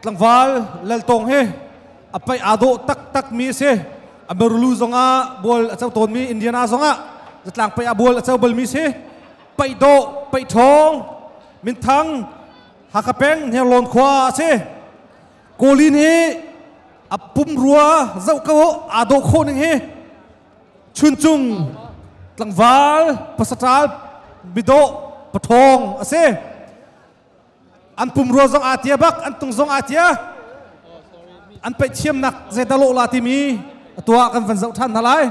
Tlangval Laltawng hi a paih aa dawh taktak mi a si. Amerulu zongah bual a co tawnmi Indiana zongah zatlang paih ah bual a co balmi si. Paih dawh, paih ṭhawng, minthang Hakha peng Hniarlawn khua a si. Kawlin hi a pumrua zoh ko aa dawh khawh ning hi Chuncung tlangval pasaṭal midawh paṭhawng a si. An pumrua zong aa tia bak, an tung zong aa tia. An paih thiamnak zeidah lawh la timi atu ah kan van zoh ṭhan hna lai.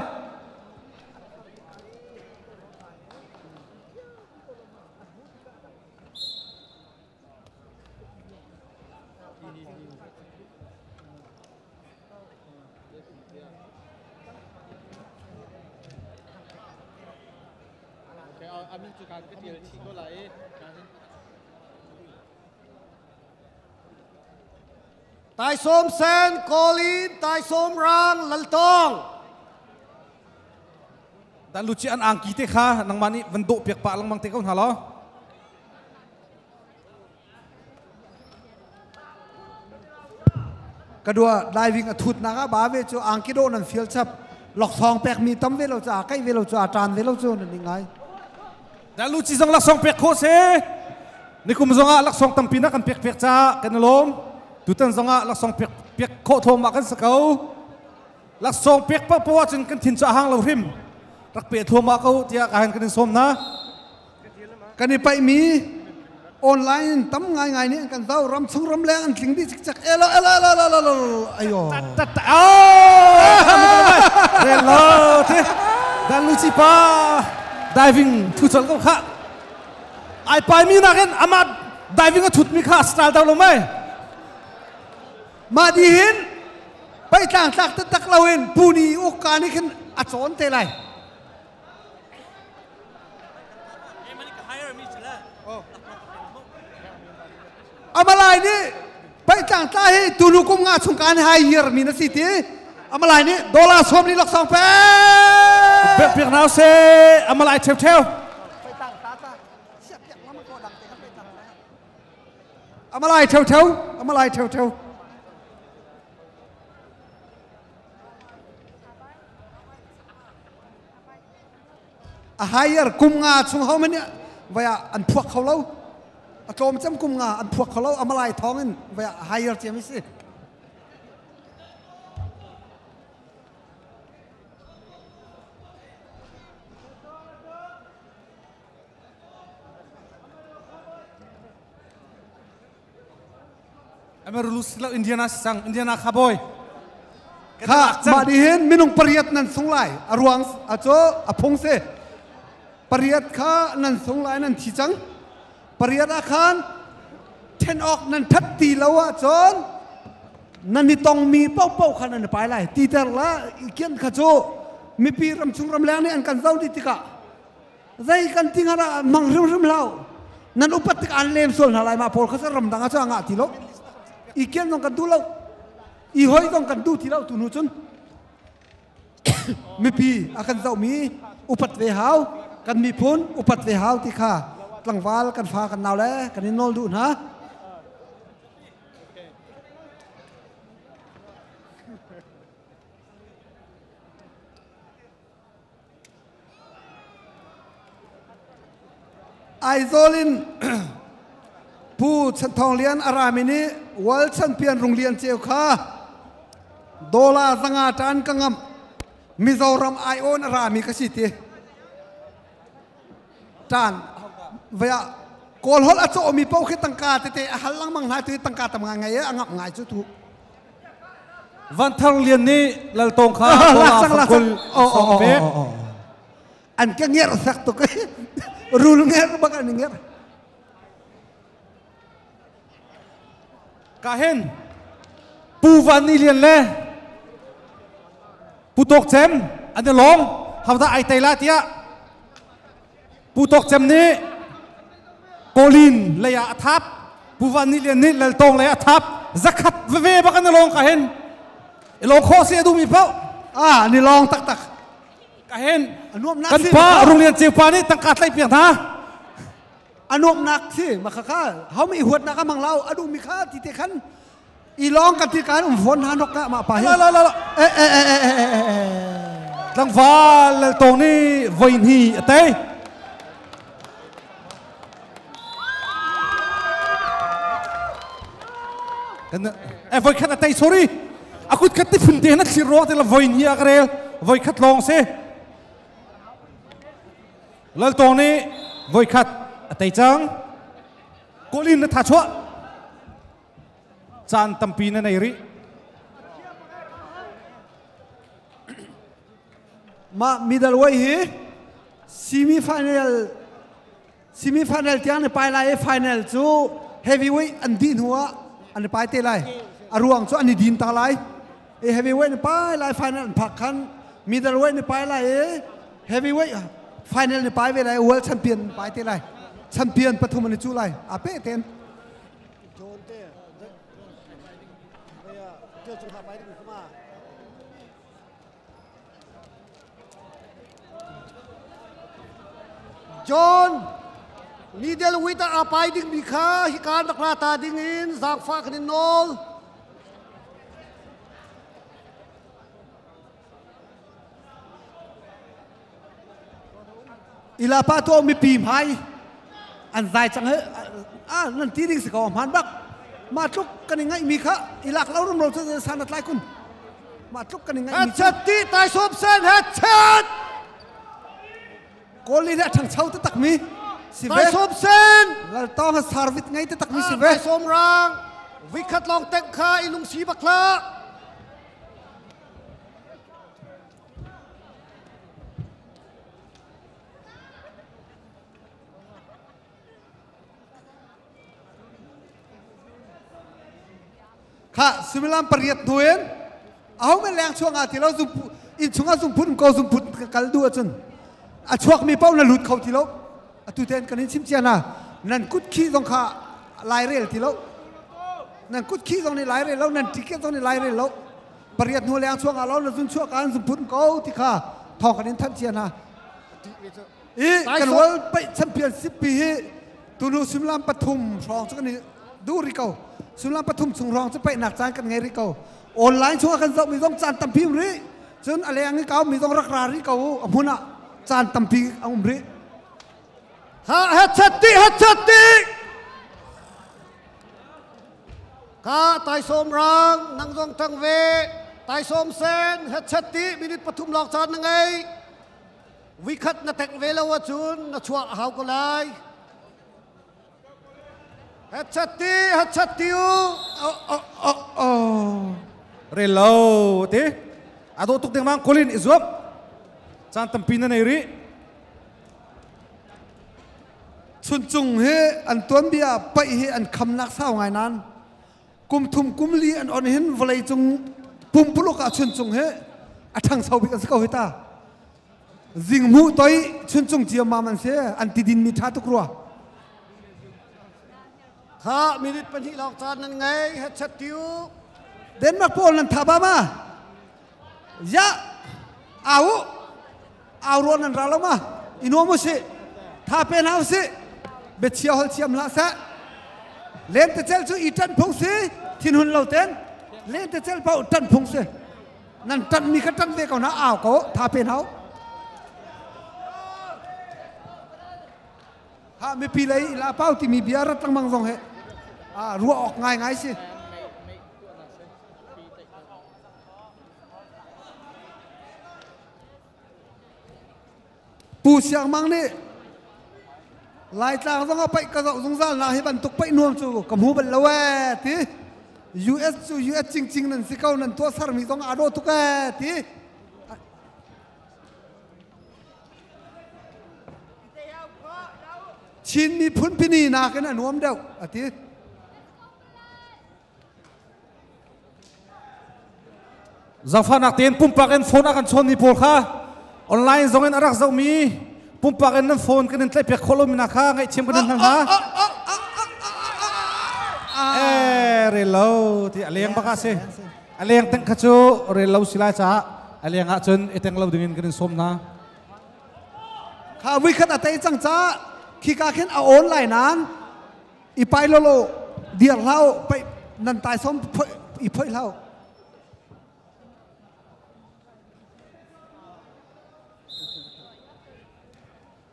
Taisawm sen Kawlin taisawm rang Laltawng. Dan lu chi an angki te kha nangmah nih van dawh piak pah lengmang te ko hna law. Ka dua diving a thut nak ah ba ve cu angki dawh nan fial chap laksawng pek mi tam ve lo cu a kai ve lo cu a tan ve lo cu nan ni ngai. Dan lu chi zong laksawng pek khawh se. Nikum zong ah laksawng tampi na kan pek pek ca kan i lawm. Tutan zong ah laksawng pek pek khawh thawm ah kan si ko. Laksawng pek paohpaoh ahcun kan thin cu a hang lo hrim. Rak pe thluahmah ko tiah ka han kan in sawm hna. Kan i paihmi online in tam ngaingai nih an kan zoh ram chung ram leng an tling dih cikcek elo elo elo elo elo ayo Hello te Dan Luci pa diving thu chol ko kha ai pai mi nakin ama diving a thut mi kha style dau lo mai mah di hin pai tlang tlak taktak loin puni uk ka nih khin a cawn te lai. Amalai nih paitlang tla hi tunu kum nga chung kan hai year mi na si ti amalai nih dollar som ni laksawng pe pek pek nau se amalai theu theu. Amalai theu theu, amalai theu theu. A higher kum nga chung ho man vaya an phuak kho lo a tlawm cem kum nga an phuak kho lo amalai thong in vaya higher cem si. Amarulus lo Indiana sang Indiana kha boy. Kha mah di hin minung pariat nan sung lai a ruang a cu a phung si pariat kha nan sung lai nan thi cang pariat ah khan then awk nan that ti lo ah cun nan i tongmi paohpaoh kha nan i pai lai ti ter la kian kha cu mipi ramchung ramleng nih an kan zo dih tikah Zei kan ti hnga dah mang hrimhrim hlah u. Nan upat tik an lem sual hna lai mah pawl kha cu ramdang ah cu a ngah ti lo. I kian zong kan duh lo. I hoi zong kan duh ti lo tu hnu cun. Mipi a kan zohmi upat ve hau. Kan miphun upat ve hau ti kha tlangval kan fa kan nau le kan in nawl duh hna. Aizawl in Pu Chan Thawng Lian a rami nih World Champion Rung Lian Ceu kha dollar 500 tan ka ngamh. Mizoram aiawn a rami ka si ti. Tan vaya Kawl holh a cawhmi paoh khi tangka tete a hal lengmang hna tu tangka tam ngai ngai a ngamh ngai cu tu. Van Thar Lian nih Lal Tawng kha dollar 20 sawm pek. An ka ngerh sak tuk rul ngerh bak an ngerh. Ka hen Pu Van Ni Lian le Pu Tawk Cem an i lawng haudah ai tei la tiah Pu Tawk Cem nih Kawlin lei ah a thap Pu Van Ni Lian nih Lal Tawng lei ah a thap 100 veve bak an i lawng ka hen i lawng khawh si a duhmi paoh. Ah ni lawng taktak. Ka hen kan pa Rung Lian Ceu pa nih tangka tlaih piak hna. A nuamnak si ma kha kha hau mi huatnak a mang lo a duhmi kha ti te khan. I long ka ti kan um phone han rok ka ma pa hi. La la la la. E e e e e e. Tlangval lal tong ni voi ni ate. Kan e voi khat ate sorry. Akut khat ti phun te na thlir ro te la voi ni akrel voi khat long se. Lal tong ni voi khat ate chang. Kolin na tha chuah. Caan tampi na nei rih. Mah middleweight hi semi final semi final tiang ni pai lai i final cu heavyweight an dih hnu ah an i pai te lai. A ruang cu an i din ta lai. I heavyweight ni pai lai final an phak khan middleweight ni pai lai i heavyweight final ni pai ve lai world champion pai te lai. Champion pathum an i cu lai. A pe ten. John middleweight ah aa pai dingmi kha hika rak ra ta ding in zaangfah kan in nawl. Ilapa to mipi hmai an zai cang he a nan ti ding si ko hman bak ma tluk kan i ngaih mi kha ilak lo rum ro cu san a tlai kun ma tluk kan i ngaih mi Headset ti tai som sen headset kawl li le ṭhangcho te tak mi si ve tai som sen lal tong ha sarvit ngai te tak mi si ve tai som rang vikhat long tek kha i lungsi bak hlah Kha suimilam pariat hnu in aho men leng chuak nga ti lo inn chungah zungphun ko zungphun ka kal duh ahcun a chuakmi paoh na lut kho ti lo atu ten kan in chim cia hna nan kut khi zong kha lai rel ti lo nan kut khi zong nih lai rel lo nan ticket zong nih lai rel lo pariat hnu leng chuak ah lo na zun chuak ah zun phun ko ti kha thawng kan in thanh cia hna i kan world paih championship pi hi tunu suimilam pathum hrawng cu kan i duh ri ko suimilam pathum chung hrawng cu paihnak caan kan ngei ri ko online chung ah kan zoh mi zong caan tampi um rih cun a leng i kau mi zong rak ra rih ko a hmun ah caan tampi a um rih ha headset ti headset ti Ka taisawm rang nang zong ṭang ve taisawm sen hetchet ti minute pathum lawng caan na ngei vikhat na tek ve lo ahcun na chuah a hau ko lai hetchet ti hetchet ti u oh oh oh oh rel lo ti a dawh tuk dengmang kolin i zuam caan tampi na nei rih Chuncung hi an tuanbia paih hi an khamnak sau ngai nain kum thum kum li an on hin vawlei cung pumpuluk ah chuncung hi a ṭhangcho bik an si ko hi ta. Zingmuh toi chuncung ciammam an si an tidin mi ṭha tuk rua. Kha minute pahnih lawng caan nan ngei headset tiu. Denmark pawl nan tha ba ma? Ya au au ruan nan ra lo ma i nuam u sih tha pe hna u sih biachia hol thiam hlah seh len te cel cu i ṭan phung si thinhun lo ten len te cel paoh ṭan phung si nan ṭan mi kha ṭan ve ko hna au ko tha pe hna u ha mipi lei ila pau timi bia rat lengmang zong he ruah awk ngai ngai si Pu Siang Mang nih Laitlang zong ah paih ka zoh zungzal na hi bantuk paih nuam cu ka hmu bal lo ee ti US cu US cingcing nan si ko nan tuah sermi zong aa dawh tuk ee ti Chin miphun pini nakin a nuam deuh a ti. Zaangfahnak tein pumpak in phone a kan chawnmi pawl kha online zong in a rak zohmi pumpak in nan phone kan in tlaihpiak khawh lomi hna kha ngaihthiam kan in hal hna. Eh, rel lo ti a leng bak ah si. A leng teng kha cu rel lo si lai caah a leng ah cun i teng lo ding in kan in sawm hna. Kha vui khat a tei cang ca khika khin a online nan i pai lolo dir hlah u pai nan tai som I phoih hlah.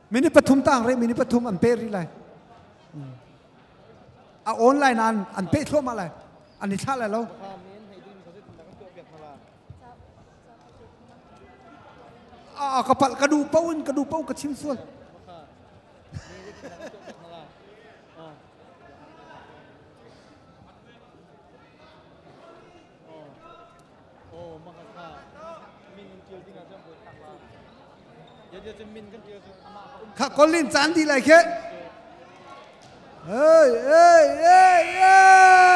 Minute pathum tang re minute pathum an pe rih lai. A online an an pe thluahmah lai. An i thlah lai lo. A ka palh ka duh paoh in ka duh paoh ka chim sual. Kha kolin caan di lai khe. Hey, hey, hey, hey!